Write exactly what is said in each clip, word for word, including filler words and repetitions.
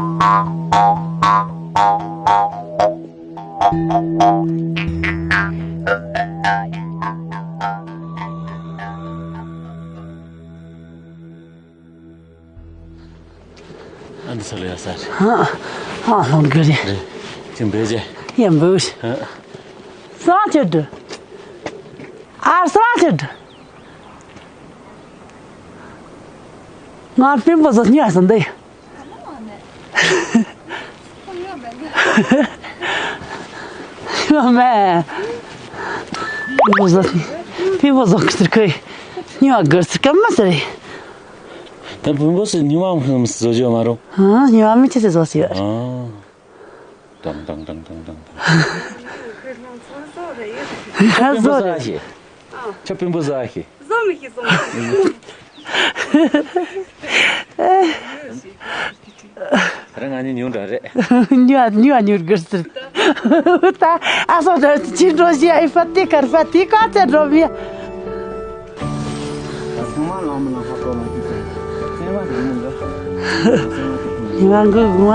ཨ་འདི་ཚོ་ལ་ཡོད་ས་རེད། ཨ་ཨ་ལོང་གི་རེད། རེད། ཅི་འབད་ཅེ། ཡ་འབུ། ཨ། སྲང་ཆེ་འདུག་ཨ་སྲང་ཆེ་འདུག་ང་སྤུན་པོ་ཚོ་སྨྱོ་ཟིན་འདི། ཡོད་མེད། སྤུན་པོ་ཚོ་སྤུན་པོ་ཚོ་གི་ཟེར་ཁོས་སྨྱོ་དགོས་ཟེར་གི་མ་ཟེར། ད་སྤུན་པོ་ཚོས་སྨྱོ་མ་ཁོམ་བཟོ་རྒྱུ་མ་རུང་། ཨ་སྨྱོ་མི་ཆེ་ཚེ་བཟོ་ཟེར་ཡོད། ཨ། དང་དང་དང་དང་དང་དང་། ཁ་བཟོ་རེད། ཁྱོད་སྤུན་པོ་ཟ་ཤེས། ཁྱོད་སྤུན་པོ་ཟ་ཤེས། བཟོ་མི་ཤེས་སོང་། རང་ང་གཉིས་ཉུང་འདྲ་རེད། ཉུ་ཉུ་ཉུར་གིར་ཟེར། ད་ཨ་སོ་ད་ཅི་འགྲོ་ཞེས་ཨི་ཕ་ཏི་ཀར་ཕ་ཏི་ཀ་ཚེ་འགྲོ་མི། ང་གི་ང་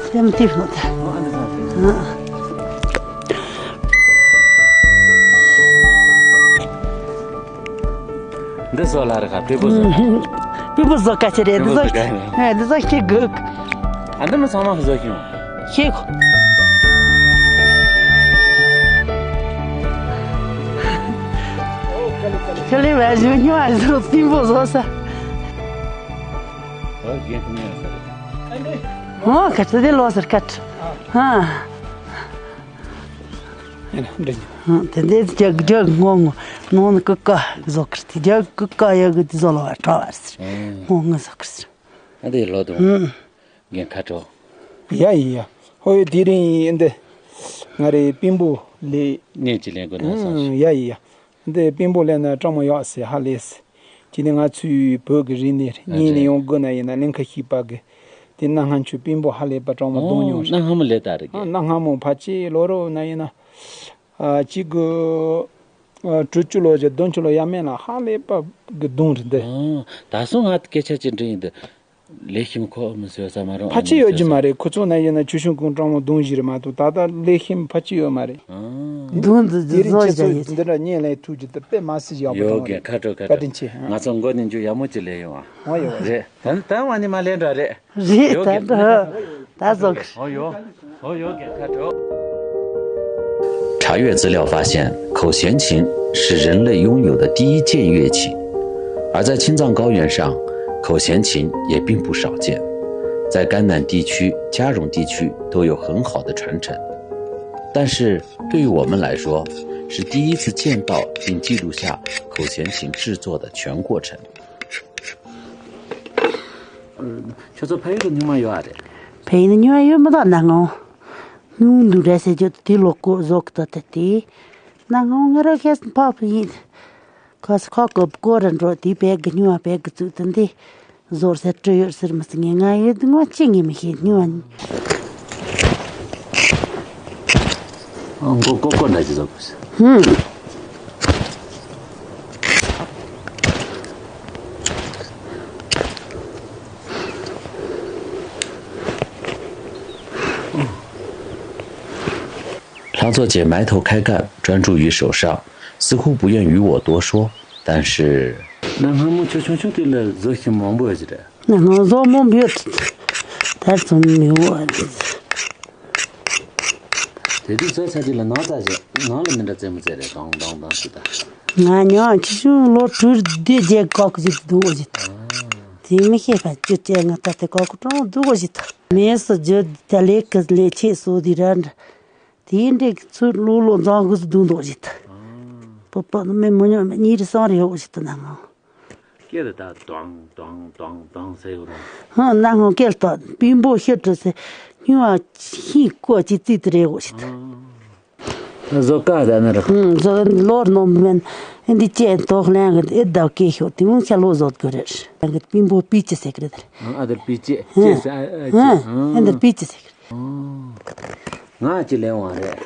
སེམས་སྟིབས་ནོ་ད། འདི་བཟོ་ལ་ར་ཁ་སྤྲེལ་པོ་བཟོ། སྤྲེལ་པོ་བཟོ་ཀ་ཆེ་རེད། འདི་བཟོ་ཨེ་འདི་བཟོ་ཤེས་དགོས། ཨ་འདི་མི་ཚང་མ་བཟོ་ཤེས། ཤེས་གོ། ཁ་ལེ་བ་ཞུ་ཉོ་ཨ་བཟོ་སྤྲེལ་པོ་བཟོ་ས། ཨོ་ཁ་ཚ་དེ་ལོ་སར་ཁ་ཚ། ཧ། ཡིན་ན་འདྲ་ཉོ། དེ་འདྲའི་རྒྱ་རྒྱ་ངོ་ངོ་ནོ་ནི་ཀུ་ཀ་བཟོ་ཁར་དེ་རྒྱ་ཀུ་ཀ་ཡ་གི་དེ་བཟོ་ལ་བ་གྲོ་བར་ཟེར། ངོ་ངོ་བཟོ་ཁར་ཟེར། ཨ་དེ་ལོ་དུ་རྒན་ཁ་དྲོ། ཡ་ཡི་ཡ། ཧོ་ཡ་དེ་རིང་ཡིན་འདི་ང་རེ་སྤྲིན་པོ་ལས། གནས་ཀྱི་ལས་འགོ་ནང་སོང་། ཡ་ཡི་ཡ། འདི་སྤྲིན་པོ་ལས་ན་གྲང་མོ་ཡག་སེ་ཧ་ལས་སེ། ཅི་ནས་ང་ཚོའི་བོད་ཀྱི་རིག་གནས་རེད། ཨ་གཉིས་ནས་རེད། ཡོང་དགོས་ན་ཡིན་ན་གླིང་ཁ་ཤིག་པ་གི། དེ་གནའ་སྔ་ཆོས་སྤྲིན་པོ་ཧ་ལས་པ་གྲང་མོ་གཏོང་མྱོང་། གནའ་སྔ་མོ་ལས་ད་རེད་གི། གནའ་སྔ་མོ་ཕལ་ཆེར་ལོ་རབས་ན་ཡིན་ན། ཨ་གཅིག་གི། ཨ་དྲུག་ཅུ་ལོ་བཞི་བདུན་ཅུ་ལོ་ཡ་མེད་ལ་ཧ་ལས་པ་གི་གདུང་རེད་འདི། ཨ་ད་སོང་ང་སྐད་ཆ་ཅིག་འདྲི་ཡིན་འདི། ལེགས་ཤོམ་ཁོ་མི་ཟེར་ས་མ་རུང་། ཕལ་ཆེར་ཡོད་ཀྱི་མ་རེད། ཁོ་ཚོ་ན་ཡིན་ན་ཆུ་ཤུང་ཀུན་གྲང་མོ་གདུང་བཞི་རེད་མ་གཏོགས་ད་ལྟ་ལེགས་ཤོམ་ཕལ་ཆེར་ཡོད་མ་རེད། ཨ་གདུང་འདི་དེ་རིང་བཟོ་ཁྱེད་ཚོ་བྱ་ཡིན། འདི་འདྲ་བརྙན་ལེན་ཐུབ་རྒྱུ་དེ་དཔེ་མ་སྲིད་ཡག་པོ་ཡོད་གི། ཁ་དྲོ་ཁ་དྲོ། བཀའ་དྲིན་ཆེ། ང་ཚོ་མགོ་ནས་མཇུག་ཡག་མོ་ཅིག་ལས་ཡོང་ཨ། འོ་ཡོད་རེད། ད་ད་བ་ནི་མ་ལས་འདྲ་རེད། རེད། ད་འགྲོ། ད་བཟོ་གི། འོ་ཡོད། འོ་ཡོད་གི། ཁ་དྲོ། 查阅资料发现，口弦琴是人类拥有的第一件乐器，而在青藏高原上，口弦琴也并不少见，在甘南地区、加绒地区都有很好的传承。但是对于我们来说，是第一次见到并记录下口弦琴制作的全过程。 ཁྱོད་ཚོ་ཕ་ཡུལ་གྱི་སྨྱུག་མ་ཡོད་ཨ་རེད། ཕ་ཡུལ་སྨྱུག་མ་ཡོད་མི་འདུག་གནའ་སྔ་མོ། སྨྱུག་འདུག་ར་ཟེར་རྒྱུ་དེ་ལོ་ཀོ་བཟོ་གི་ད་ད་དེ། གནའ་སྔ་མོ་ང་རང་ཤེས་ཕ་ཕ་ཡིན། ཁ་ས་ཁ་ཀོ་ཀོ་ར་འགྲོ་དེ་བས་གི་སྨྱུག་མ་བས་གི་བཙུགས་ད་འདི། ཟོར་ཟེར་སྤྲི་ཡོད་ཟེར་མི་སྲིད་ངས་ང་ཡོད་དུ་ང་ཅི་ངས་མི་ཤེས་སྨྱུག་མ། མགོ་ཀོ་ཀོ་འདྲ་ཅིག་བཟོ་དགོས། ཧུམ། 劳作姐埋头开干，专注于手上，似乎不愿与我多说，但是 གནའ་སྔ་མོ་ཁྱོད་ཆུང་ཆུང་དུས་ལ་བཟོ་ཤེས་མང་པོ་ཡོད་ཀྱི་རེད། གནའ་སྔ་བཟོ་མང་པོ་ཡོད། ད་ཚོ་མི་འོ། དེ་དུས་བཟོ་ཚར་རྗེས་ལ་ནང་ལྟ་ཞིག་ནང་ལ་མི་འདྲ་རྩེད་མོ་རྩེ་རེད། ཏང་ཏང་ཏང་ཞིག་ད། ང་ཉོ་ཁྱི་ཤུང་ལོ་དྲུག་བདུན་བརྒྱད་ཀོག་ཟིག་འདུག་ཟིག་ད། དེ་མི་ཤེས་པ་ཅི་བྱས་ང་ད་དེ་ཀོག་ཀོ་ཀྲོང་འདུག་ཟིག་ད། མེས་སུ་བརྗོད་ད་ལས་ཀི་ལས་ཆེས་སོ་དེ་ར་འདྲ། དེ་འདྲའི་ཚུར་ལོ་ལོ་འཛང་གི་འདུག་འདུག་ཟིག་ད། ཨ། པོ་པོ་མི་མི་ཉོ་མི་གཉིས་རེ་སང་རེ་ཡོད་ཟིག་ད་ནང་ང་། སྐད་དེ་ད་ཏང་ཏང་ཏང་ཏང་ཟེར་ཡོད་རུང་། ཧང་ནང་ང་སྐད་ད་པིན་པོ་ཤི་དྲི་ཟེར་སྨྱུག་ཤིང་ཀོ་ཅི་ཙི་དེ་རེད་འོ་ཟིག་ད། ཨ། བཟོ་ཀ་ད་ནི་ར། ཧུང་བཟོ་ལོར་ནོ་མེན། ཨེ་འདི་ཅེ་ཏོག་ལན་གི་ཨེ་ད་ཀེ་ཤོ་དེ་ཧུང་ཤ་ལོ་བཟོ་དགོས་རེད། ལན་གི་པིན་པོ་པི་ཅི་ཟེར་གི་རེད། ཨ་དེར་པི་ཅི་ཅི་ཟེར་ཨ་ཅི། ཧུང་ཨེ་འདི་པི་ཅི་ཟེར་གི་རེད། ང་ཅི་ལས་འོང་རེད།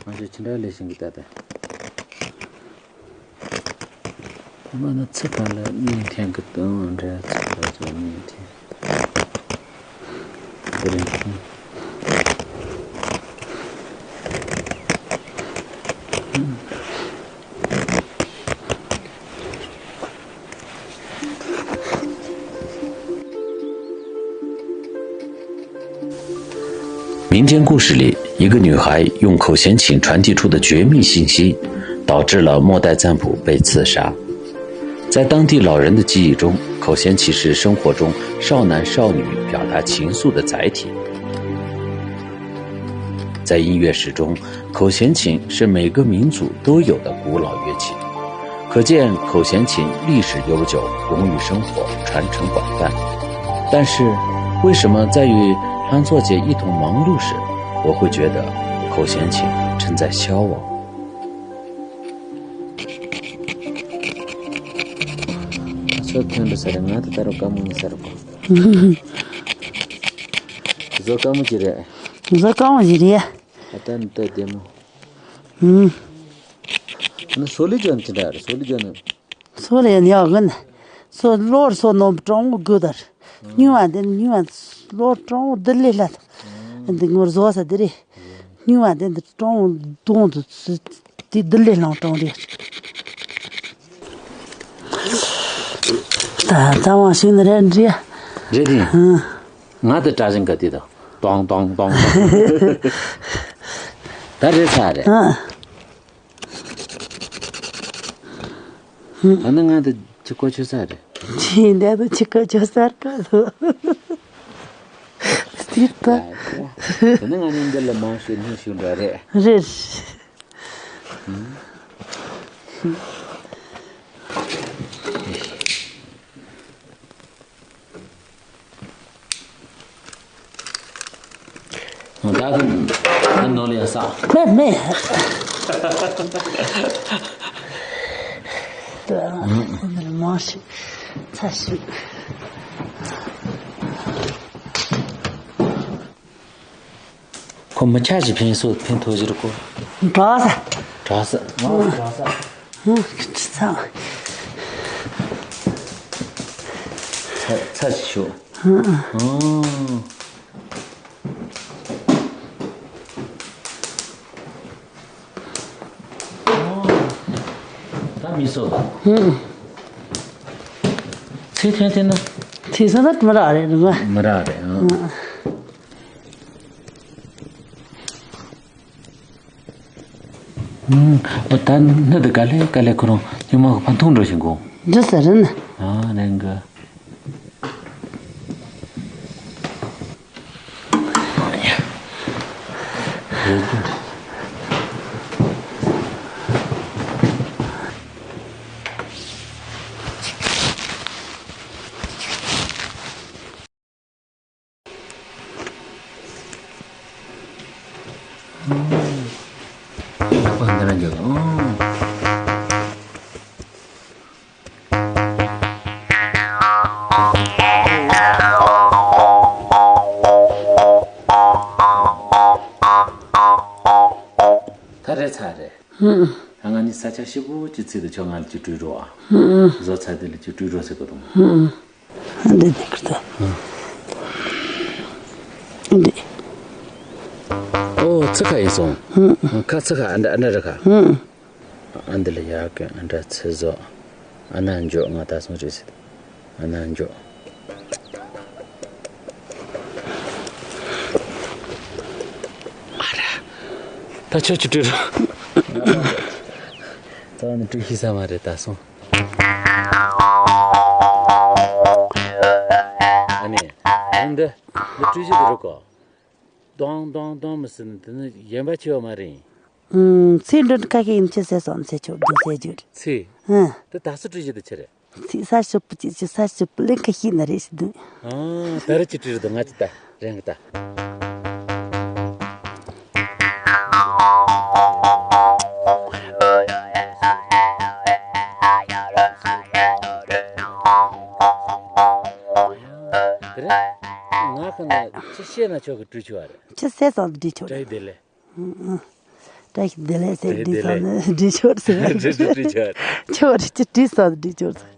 ང་ཅི་ཕྱི་འདྲ་ལས་ཤིང་གི་ད་ད། མ་ན་ཚི་ད་ལ་ནི་ཐན་གི་དང་འདྲ་ དེ་རིང་民间故事里，一个女孩用口弦琴传递出的绝密信息，导致了末代赞普被刺杀。在当地老人的记忆中，口弦琴是生活中少男少女表达情愫的载体。在音乐史中，口弦琴是每个民族都有的古老乐器。 可见口弦琴历史悠久，融于生活，传承广泛。但是，为什么在与创作者一同忙碌时，我会觉得口弦琴正在消亡？ ཚོད་ཐོན་འགྲོ་ས་རེད། ང་ད་ལྟ་རུ་དཀའ་མོ་མི་ཟེར་གོ། བཟོ་དཀའ་མོ་ཅིག་རེད། བཟོ་དཀའ་མོ་ཅིག་རེད། ཨ་ད་ནི་ད་བདེ་མོ། ཨུམ། ཨ་ནི་སོ་ལི་ཅོ་ནི་ཅི་འདྲ་རེད། སོ་ལི་ཅོ་ནི། སོ་ལི་ཡང་ཡག་གི་ནི། སོ་ལོར་སོ་ནོམ་གྲང་མོ་དགོས་དར། སྙུང་བ་འདི་སྙུང་བ་ལོར་གྲང་མོ་འདི་ལས་ལ། འདི་ངོར་བཟོ་ས་འདི་རེད། སྙུང་བ་འདི་འདི་གྲང་མོ་དོང་དུ་དེ་འདི་ལས་ལང་གྲང་རེད། ད་ད་བང་ཞིག་ནི་རེད་འདྲི། རེད་དེ། ཨང་། ང་དེ་སྐྲ་བཞིན་ག་དེ་དང་། ཏོང་ཏོང་ཏོང་ཏོང་། ད་རེད་ས་རེད། ཨང་། ཨ་ནི་ང་དེ་ཁྱི་ཀོ་ཆུ་ས་རེད། ཁྱི་འདི་དུ་ཁྱི་ཀོ་ཆུ་སར་ཀ་ལོ། སྟིར་ད། དེ་ནི་ང་ནི་འདི་ལ་མང་ཤོས་སྙིང་ཤུགས་འདྲ་རེད། རེད། ད་ད་ནོར་ལ་ཡ་ས། མེད་མེད། ད་ནི་མང་ཞིག་ཚ་ཞིག་ཁོ་མི་ཆ་ཞིག་ཕན་སོ་ཕན་ཐོགས་ཞིག་རེད་ཁོ། གྲགས་ས། གྲགས་ས། ང་གྲགས་ས། ཧུ། ཁྱི་ཚ། ཚ་ཚ་ཞིག་ཤོག་ཧུ། ཨང་། ད་མི་སོ། ཧུ། ཚེ་ཐན་ཐན་ན། ཚེ་ས་ན་མི་རག་རེད་ནི་མ། མི་རག་རེད་ཨང་། ཧུ། ཨུམ། ཨོ་ད་ནི་འདི་ག་ལེ་ག་ལེ་ཁོ་རང་ཉི་མ་གི་ཕན་ཐོགས་འགྲོ་བཞིན་གོ། འདི་ཟེར་ན། ཨ་རེད་གི། རེད་གི། ལག་པ་འདི་ལ་འཇོག་ཨང་། ད་རེད་ཚར་རེད། ཧུམ། ང་ནི་ས་ཆ་ཞིབ་པོ་ཅིག་བརྩིས་ཏེ་ཁྱོད་ང་ལ་ཅིག་སྤྲོད་རོགས་ཨ། ཧུམ། བཟོ་ཚར་དེ་ལ་ཅིག་སྤྲོད་རོགས་ཟེར་གོ་དང་། ཧུམ། འདི་འདི་ཁུར་ཏོ། འདི། ཨོ་ཚི་ཁ་ཡིན་སོང་། ཧུམ། ཁ་ཚི་ཁ་ཨ་འདྲ་ཨ་འདྲ་རེད་ཁ། ཧུམ། ཨ་འདི་ལ་ཡག་གི་ཨ་འདྲ་ཚི་བཟོ། ཨ་ན་འཇོག་ང་ད་སོང་རེད་ཟེར། ཨ་ན་འཇོག་ཨ་ར། ད་ཁྱོད་ཀྱིས་སྤྲོད་རོགས། ད་ནི་སྤྲོད་ཤེས་ས་མ་རེད་ད་སོང་། ཨ་ནི། ཨ་འདི། འདི་སྤྲོད་ཤེས་ཀྱི་རེད་གོ། ཏོང་ཏོང་ཏོང་མི་སྲིད་ནི་དེ་ནི་གཞན་པ་ཆེ་བ་མ་རེད། ཨུམ། ཚེ་འདྲོན་ཁ་ཤས་ཡིན་ཆེ་ཟེར་སོང་ཚེ་ཆོག་འདུག་ཟེར་རྒྱུ་རེད། ཚེ། ཨ། དེ་ད་སུ་སྤྲོད་རྒྱུ་དེ་ཆི་རེད། ཚེ་ས་ཞིབ་པོ་ཅིག་ཅིག་ས་ཞིབ་པོ་ལེན་ཁ་ཤས་ན་རེད་ཞིག་འདུག་ཨ། ད་རེ་ཅི་སྤྲོད་རེད་འདུག་ང་ཅི་ད་རེད་ད། དེ་རེད། ང་ཁ་ན་ཅི་བཤད་ན་ཆོག་གི་སྤྲོད་ཆོག་ཨ་རེད། ཅི་ཟེར་སོང་འདི་ཆོག་རེད། བཀྲ་ཤིས་བདེ་ལེགས། ཨུ་ཨུ། བཀྲ་ཤིས་བདེ་ལེགས་ཟེར་བཀྲ་ཤིས་བདེ་ལེགས། འདི་ཚོ་ནི་འདི་ཆོག་ཟེར། འདི་ཚོ་འདི་ཆོག་ཆོག་རེད་ཅི་བྲིས་སོང་འདི་ཆོག་ཟེར།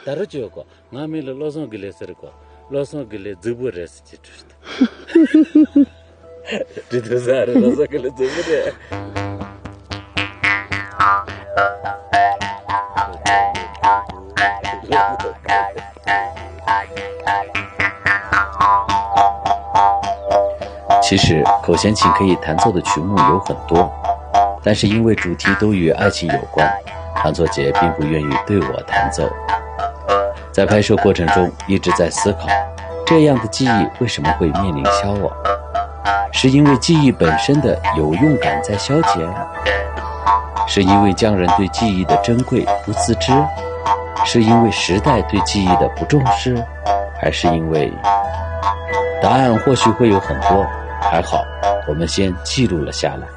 ད་རུ་བཅོས་གོ། ང་མིང་ལ་བློ་བཟང་དགེ་ལེགས་ཟེར་གོ། བློ་བཟང་དགེ་ལེགས་རྫིག་པོ་རེད་ཟེར་གྱི་འདུག་དྲི་དུ་ཟ་རེད། བློ་བཟང་དགེ་ལེགས་རྫིག་པོ་རེད།其实口弦琴可以弹奏的曲目有很多，但是因为主题都与爱情有关，弹奏者并不愿意对我弹奏。在拍摄过程中一直在思考，这样的记忆为什么会面临消亡？是因为记忆本身的有用感在消减，是因为匠人对记忆的珍贵不自知，是因为时代对记忆的不重视，还是因为……答案或许会有很多，还好我们先记录了下来。